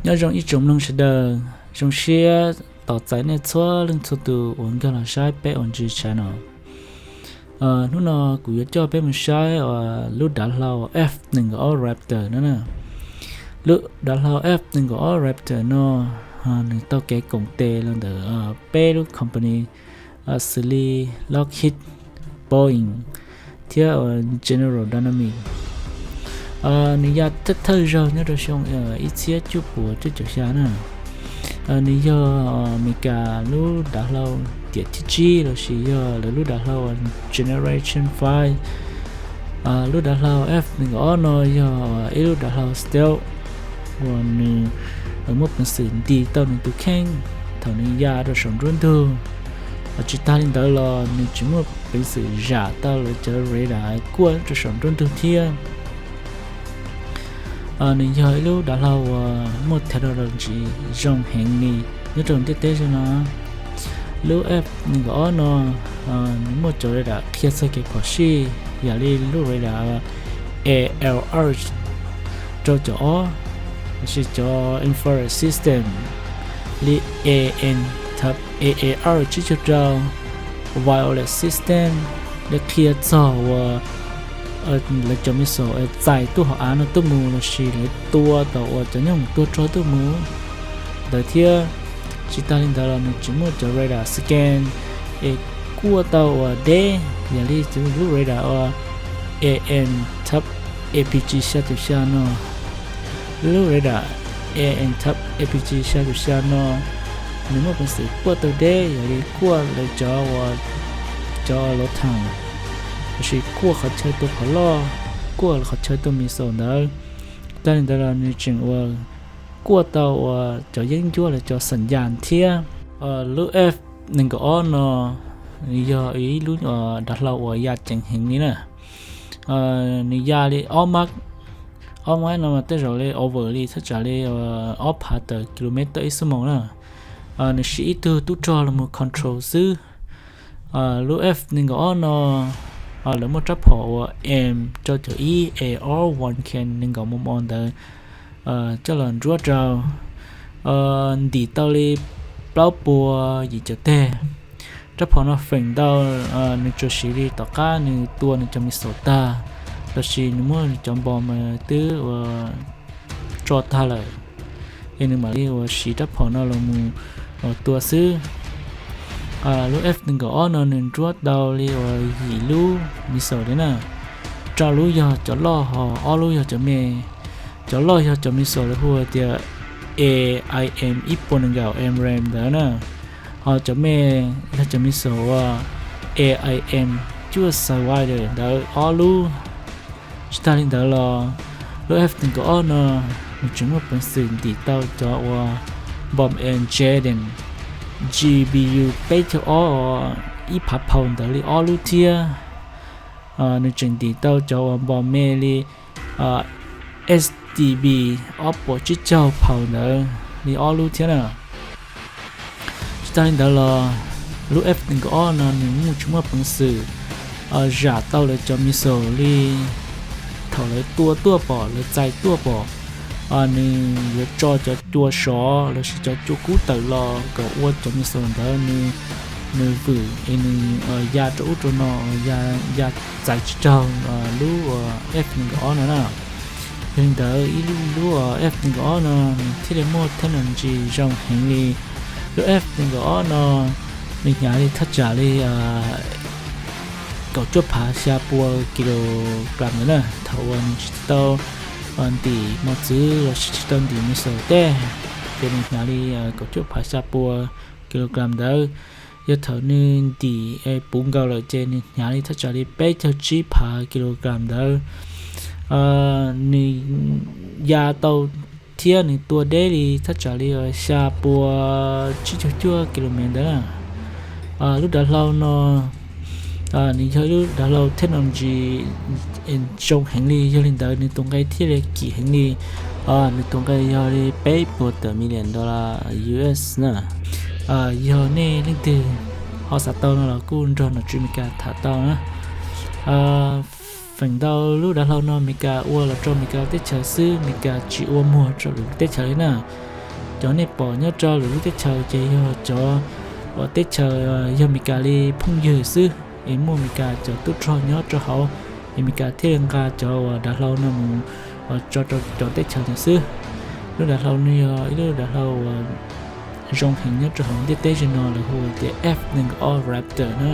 Nyob zoo ib tsoom mloog sawv daws, zoo siab tos txais nej txhua leej txhua tus uas nkag los saib peb ua ntsis channel no. Hnub no kuv yuav coj peb mus saib lub dav hlau F nees nkaum ob Raptor no na. Lub dav hlau F nees nkaum ob Raptor no nws tau kev koom tes los ntawm peb lub company, xws li Lockheed, Boeing thiab General Dynamics. Nws ya thawj thawj zaug nyob rau xyoo ib txhiab cuaj puas cuaj caum xya na. Nws yog Amelikas lub dav hlau tiam thib tsib lossis yog lawv lub dav hlau Generation five. Lub dav hlau F nees nkaum ob no yog ib lub dav hlau stealth uas nws muaj peev xwm ntis tau nws tus kheej thaum nws ya rau saum nruab ntug. Tsis tag li ntawd los nws tseem muaj peev xwm zam tau lawv cov radar kuaj rau saum nruab ntug thiab. Nws yog ib lub dav hlau uas muaj technology zoo heev li nyob rau ntiaj teb zoo no. Lub F nees nkaum ob no nws muaj cov radar qhia txog kev phom sij yam li lub radar A L R rau caum ob, lossis cov infrared system li A N thab A A R tsib caug rau, wireless system li qhia txog uas lawv cov missile txais tuaj hauv av no tuaj mus lossis lawv tua tau uas cov nyooj tuag rog tuaj mus ntawd thiab. Tsis tag li ntawd los nws tseem muaj cov radar scan es kuaj tau uas deb yam li lub radar uas A N thab A P G xya caum xya no. Lub radar A N thab A P G xya caum xya no nws muaj peev xwm kuaj tau deb yam li kuaj lawv cov uas cov lov thas, lossis kuaj qhov chaw tua phom loj, kuaj qhov chaw tua missile ntawd. Tag li ntawd los nws tseem uas kuaj tau uas cov yeeb ncuab lawv cov xas yas thiab. Lub F nees nkaum ob no nws yog ib lub dav hlau uas ya ceev heev li na. Nws ya li ob maj, ob maj no mas tej zaum li over li thaj tsam li ob phav tawm kilometer ib xuab moos na. Nws siv ib tug tub rog los mus control xwb. Lub F nees nkaum ob no lawv muaj rab phom uas M rau caum ib A R one K nees nkaum mm ntawd coj los nruab rau, ntim tau li plaub puas yim caum teg. Rab phom no feem ntau nws tsuas siv li tom qab nws tua nws cov missile tag, lossis nws muab nws cov npom mas twb ua tso tag lawm, es nws mam li uas siv rab phom no los mus tua xwb. Lub F nees nkaum ob no nws nruab tau li uas yim lub missile li na. Rau lub yog cov loj ho ob lub yog cov me. Cov loj yog cov missile lawv hu tias A I M ib puas nees nkaum M ram ntawd na. Ho cov me yog cov missile uas A I M cuaj Sidewinder ntawd ob lub. Tsis tag li ntawd los lub F nees nkaum ob no nws tseem muaj peev xwm ntim tau cov uas npom Jaden G B U peb caug ob, ib phav phaus ntawd li ob lub thiab. Nws tseem ntim tau cov uas npom me li S T B ob puas tsib caug phaus ntawd li ob lub thiab na. Tsis tag li ntawd los lub F nees nkaum ob no nws muaj tseem muaj peev xwm zam tau lawv cov missile li thaum lawv tua tuaj pom, lawv txais tuaj pom, nws yuav tso cov cua sov lossis cov cua kub tawm los kom ua cov missile ntawd nws, nws vwm es nws ya rau ub rau no, ya txais tsis raug lub F nees nkaum ob no na. Yog li ntawd ib lub, lub F nees nkaum ob no nws thiaj li muaj technology zoo heev li. Lub F nees nkaum ob no nws hnyav li thaj tsam li kaum cuaj phav xya pua kilogram ntawd na. Thaum uas nws tsis tau ntim mos txwv lossis tsis tau ntim missile tej, ces nws hnyav li kaum cuaj phav xya pua kilogram ntawd. Yog thaum nws ntim puv nkaus lawm ces nws hnyav li thaj tsam li peb caug tsib phav kilogram ntawd. Nws ya tau thiab nws tua deb li thaj tsam li xya pua tsib caug cuaj kilomev ntawd na. Lub dav hlau no nws yog ib lub dav hlau technology zoo heev li, yog li ntawd nws tus nqe thiaj li kim heev li. Nws tus nqe yog li peb puas tawm million dollar U S na. Yog nej leej twg ho xav tau no los kuj nrog nom tswv Amelikas tham tau na. Feem ntau lub dav hlau no Amelikas ua los rau Amelikas teb chaws xwb, Amelikas tsis ua muag rau lwm teb chaws li na. Cov nej pom nyob rau lwm lub teb chaws ces yog cov uas teb chaws yog Amelikas li phooj ywg xwb, es muaj Amelikas cov tub rog nyob rau hauv, es Amelikas thiaj li nqa cov uas dav hlau no mus tso rau cov teb chaws ntawd xwb. Lub dav hlau no yog ib lub dav hlau uas zoo heev nyob rau hauv ntiaj teb ze no, lawv hu tias F nees nkaum ob Raptor na.